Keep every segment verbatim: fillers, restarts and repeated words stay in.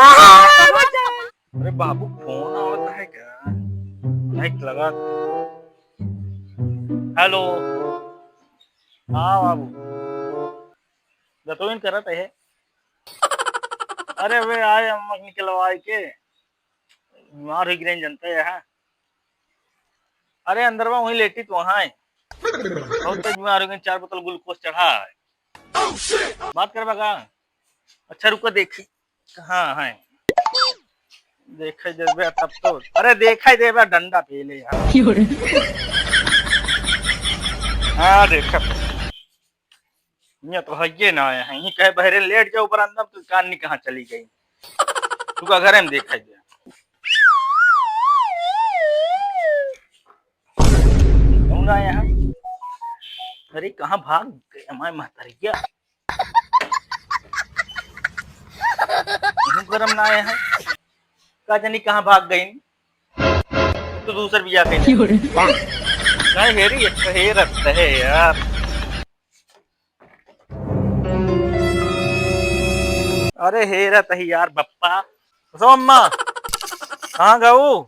अरे बाबू, फोन आवत है क्या? नहीं लगा। हेलो। हाँ बाबू, दतुइन करत है। अरे वे आए अम्मा के निकलवाए के, बीमार हो गए जनता है। अरे अंदरवा वहीं लेटी तो वहाँ है, बहुत तेज बीमार हो गए, चार बोतल ग्लूकोज चढ़ा है। बात करबा का? अच्छा रुको देखी कहाँ है, देखे देबे तब तो। अरे देखे देबे डंडा पेले यार। हाँ देखे। ये तो हइये ना आया है, ये कहे बहरे लेट जाओ बरामदा में, तो कान नहीं कहाँ चली गई। तू का घरे में देखा जा। कौन आया है? अरे कहाँ भाग गए हमारे महतरिया? इहू गरम ना आया है, का जानी कहाँ भाग गई। तो दूसर बिया कहीं। क्यों रे? नहीं हेरी, अच्छा हेरत है यार। अरे हेरत ही यार बप्पा। सो अम्मा, कहाँ गऊ?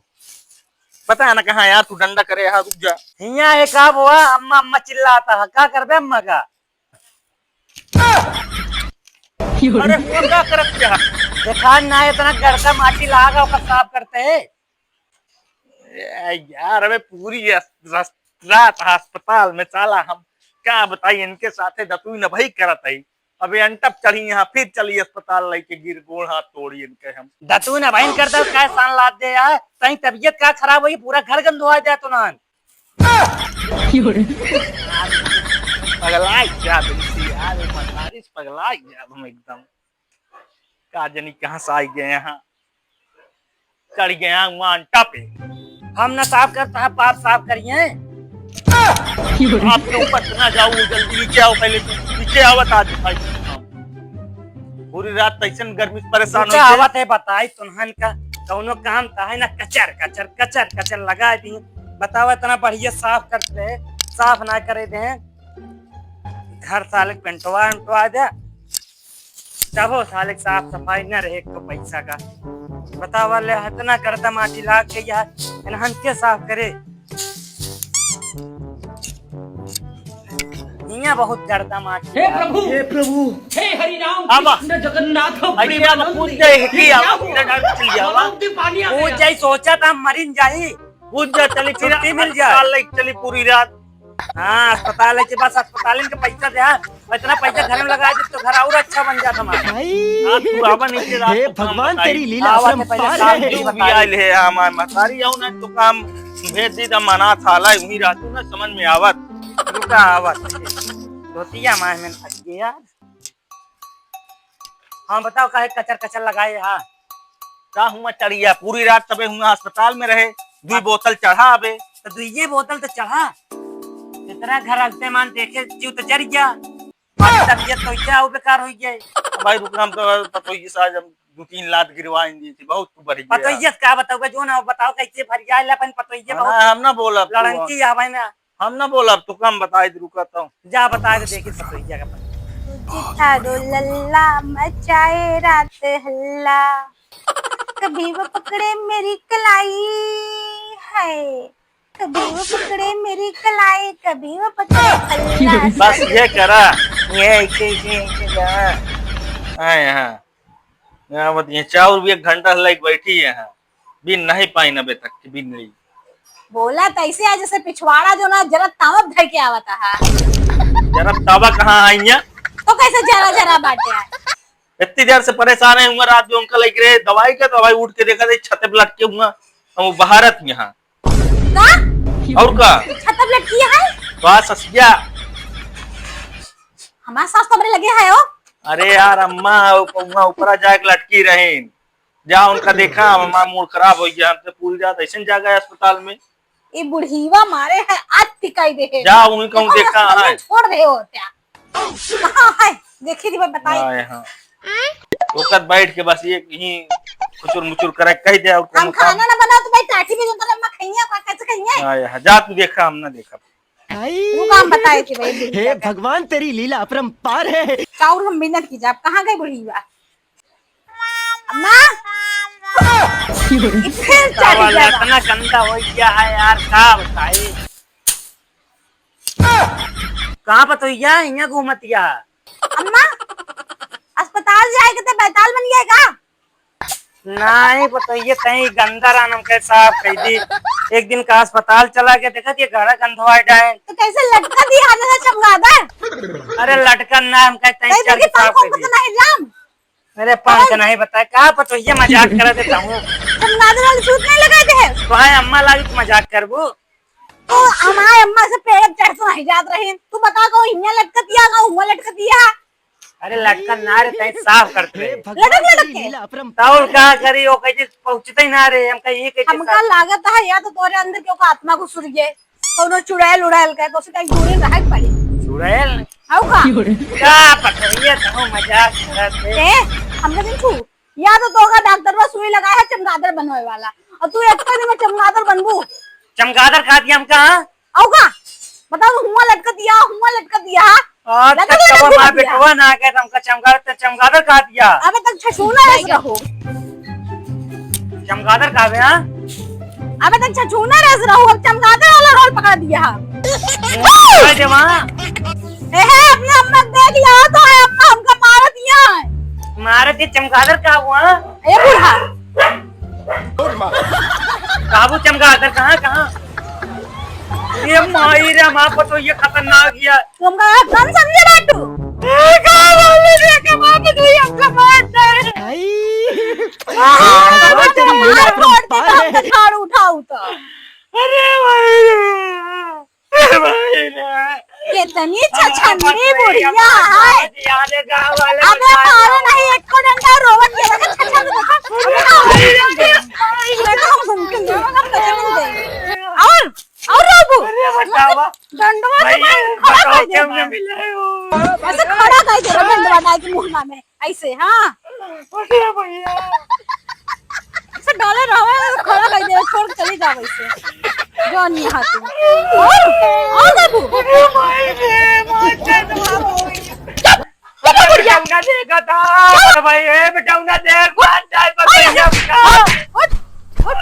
पता है ना कहाँ यार, तू डंडा करे यहाँ रुक जा। हियाँ है का बुआ, अम्मा अम्मा चिल्लाता है, का करबे अम्मा का? अरे वो का करत क्या? देखा ना इतना गर्दा माटी लागा ओकर साफ करते हैं। ए, यार, अबे पूरी अस-, रस-, रात अस्पताल में साला हम का बताई, इनके साथे दतुई न भाई करत है। अबे अंटप चढ़ी यहाँ, फिर चली अस्पताल लेके गिर गोड़ हाथ तोड़ी इनके हम। दतुई न भाई करता है, काय सान लाद दे यार, तई तबीयत का खराब हुई, पूरा घर गंदवा दे तो नान। पगलाई जा तुमसे यार, मतारी से पगलाई जा तुम एकदम। का जनी कहाँ से आई गए यहाँ, चढ़ गए यहाँ वहाँ अंटा पे। हम ना साफ करता है, बाप साफ करिए। आपके ऊपर इतना जाओ, जल्दी नीचे आओ, पहले तो नीचे आवत आज भाई। पूरी रात तैसन गर्मी से परेशान रुका होइके। आवत है, बताई तुन्हन का कौनो काम तो है ना, कचर कचर कचर कचर लगा दी। बतावा इतना बढ़िया साफ करते हैं, साफ ना करे दे। घर साले पेंटवा उंटवा दे, तबो साले साफ सफाई न रहे एको पैसा का। बतावा ले, इतना गर्दा माटी लाग के यार, इन्हन के साफ करे? हियाँ बहुत गर्दा माटी हे लाग। प्रभु, हे प्रभु। हे हरि राम अब कृष्ण जगन्नाथ ऐसे अब प्रेमानंद। कूद जाए, हिकी ये क्या अब हुआ? पूरा डाल चली जावा। भगवती पानी आ कूद गया। जाई, सोचा था मरिन जाई। कूद जा, चली फिर छुट्टी मिल जाए। अस्पताल लेके चली पूरी रात। हाँ, अस्पताल है, बस अस्पताल इनके पैसा दे, हाँ। इतना पैसा घर में लगा दे तो घर और अच्छा बन जात हमारा। भाई। हाँ, तू आवा नीचे रात हे को काम भगवान, बताई। तेरी लीला आवा अपरंपार के पहले है। काम जो भी बताई। आइल है, हमार महतारी आऊ ना तो काम भेज दी, तब मना थाला वहीं रहतू ना, समझ में आवत। रुका, आवत। धोतिया माय में फंस गई यार। हाँ, बताओ, काहे कचर कचर लगाए हा? का हुआ चढ़िया? पूरी रात तबे हुआ अस्पताल में रहे, दुई हाँ। बोतल चढ़ा अबे। तो दुइये बोतल तो चढ़ा। इतना घर अलते मान देखे, जीव तो जर गया। तबीयत तो क्या हो, बेकार हो गया। भाई, रुक, हम तो पतोहिए से आज हम दो तीन लात गिरवाइन दी थी, बहुत बढ़िया। पतोहिए से का बताओ, जो ना बताओ, कैसे फरियाल अपन पतोहिए हाँ, बहुत ना, हम ना बोलब, तू लड़ंकी है भाई ना। हम ना बोलब, तू कम बताई दे, रुका तो। जा बताई दे, देखी पतोहिया का पता। तू चिट्ठा दो लल्ला, मचाए रात हल्ला। कभी वो पकड़े मेरी कलाई, है। कभी वो पकड़े मेरी कलाई, कभी वो पकड़े पल्ला। बस ये करा, ये ऐसे, ऐसे, ऐसे करा। हाँ, यहाँ। यहाँ मत, ये चाउर भी एक घंटा से लाइक बैठी है यहाँ। बिन नहीं पाइन अबे तक के, बिन नहीं। बोला तो ऐसे है जैसे पिछवाड़ा जो ना जरा तावत धर के आवता है। जरा तावा कहाँ आई है? तो कैसे जरा जरा बाटे है? इतनी देर से परेशान है, हुआ रात में उनका लग रहे दवाई का, दवाई उठ के देखा थे छते पे लटके हुआ, हम बहारत यहाँ। का? और का? छत पे लटकी है? वाह ससिया। हमार सास तो हमरे लगे है हो। अरे यार अम्मा, उ-, उहाँ ऊपरा जाए के लटकी रही। जा उनका देखा, हमार मूड खराब हो गया, हमसे पूरी रात ऐसे जागा है अस्पताल में। ये बुढ़ीवा मारे है, आज टिकाई दे है। जा उन्हीं कहूँ देखा, देखा, है। छोड़ दे हो क्या? कहाँ है? देखी थी, मैं बताई। हाँ, यहाँ। ओकर बैठ के बस ये यहीं खुचुर मुचुर करे कह दे और हम कोनो काम। खाना ना बनाओ तो भाई टाटी में जो तरह मैं खइया, का कैसे खइया? हाँ, यहाँ। जा तू देखा, हम ना देखा। तू काम बताए कि भाई बुढ़िया हे का। भगवान, तेरी लीला अपरंपार है। चाउर हम बिनत की जाब, कहाँ गई बुढ़िया? अम्मा, फिर चढ़ गया। इतना गंदा हो गया है यार, का बताई। कहाँ पतोहिया हियाँ घूमत या? अम्मा, अस्पताल जाए के ते बैताल बन गया का? नहीं पतोहिया, तई गंदा रहन, हमके साफ कइ दी। एक दिन का अस्पताल चला के देखा, ये घड़ा गंधवा डाए। तो कैसे लटका दिया हाथ से चमगादड़? अरे लटका ना, हमके तई चढ़ के साफ कइ दी। अरे पंख नहीं बताए, का पतोहिया मजाक कर देता हूँ। चमगादड़ वाली सूत नहीं लगाए थे? तो है अम्मा लागी तो मजाक करबू। तो हमारे अम्मा से पेड़ चढ़ तो नहीं जात रही। तू बता को हियाँ लटकत या, का हुआँ लटकत या? अरे लटकन ना रे, तई साफ करते रहे। लटक लटक के। तौल का करी, वो कहे पहुँचते ही ना रे, हम कहे ये कैसे हमका साफ? लागत है या तो तोरे अंदर के ओका आत्मा घुसुर गए। कौनो चुड़ैल उड़ैल का, तो से कहीं दूरी रहे के पड़ी। चुड़ैल? आऊ का? का पतोहिया, तो मजाक करत है। ए, हमका दिन छू। या तो तोका डॉक्टर बा सुई लगाए है चमगादड़ बनवाए वाला, और तू एक दिन में चमगादड़ बनबू। चमगादड़ कहा दिया हमका, हाँ? आऊ का? बताओ, हुआँ लटकत या, हुआँ लटकत या। अच्छा, लटक, लटक तब हमार दिया। बेटवा ना कहे, हमका चमगादड़, तो चमगादड़ कहा दिया। अबे तक छछूना रस रहो। चमगादड़ कहा बे, हाँ? अबे तक छछूना रस रहो, अब चमगादड़ वाला रोल पकड़ दिया। मुँह देवा। ए, हे, अपने अम्मा के देख लिया तो है, अम्मा हमका मारत या है। मारत ये चमगादड़ का हुआ? ए बूढ़ा। काबू चमगादड़ कहाँ, कहाँ? ये माई रे, हमार पतोहिया खतरनाक या। तुमका कम समझे बाटू? ए, का बोले रे, का बाप तू हमका मार दे। आई। आ, मार फोड़ दे, हमका झाड़ू उठाऊ तो। अरे भाई रे। ए भाई रे। कितनी छछंदी बुढ़िया है। अबे मारो नहीं, एको डंडा रोवत के लगा छछंद देखो। देखो हम घूम के देखो, हम कैसे घूम गए। और, और रोबू। अरे बतावा। डंडवा से भैया, खड़ा बताओ कर देता। ऐसे खड़ा कर देता डंडवा डाल के मुहना में। ऐसे, हाँ। अरे भैया। ऐसे डाले रहो, खड़ा कर दे, छोड़ के चली जाओ ऐसे। जौन यहाँ तू। और, और बाबू। अरे भाई रे, मार दे तो बाबू। चुप, चुप, बुढ़िया। बेटौना देखा था। अरे भाई, ए, बेटौना देख, मार दे, बस भैया का। उठ, उठ।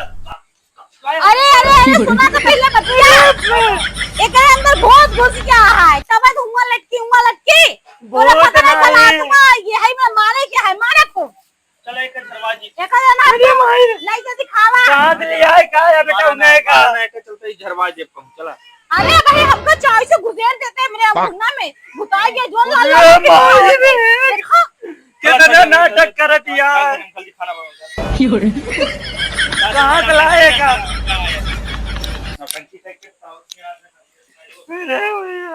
अरे, अरे, अरे, सुना तो पहिले बतिया। एकरे अंदर भूत घुस गया है। तब हुआँ लटकी, हुआँ लटकी। तोरा भूत पता नहीं चला, नहीं। तुम्हारा ये है, मैं मारे क्या है, मारे को। चलो, एक दरवाजे। एक जना अरे माई। लाई तो दिखावा। कहाँ से ले आए, कहाँ है बेटा, मारा उन्हें नहीं, का? मारा नहीं, के चलते ही दरवाजे पर हूँ, चला। अरे भाई, हमको चाय से घुसेड़ देते हैं मेरे मुन्ना में। घुसा गया, जो लाल अरे लाल माई रे। देखो। कितना नाटक करत यार। कहाँ से लाएगा?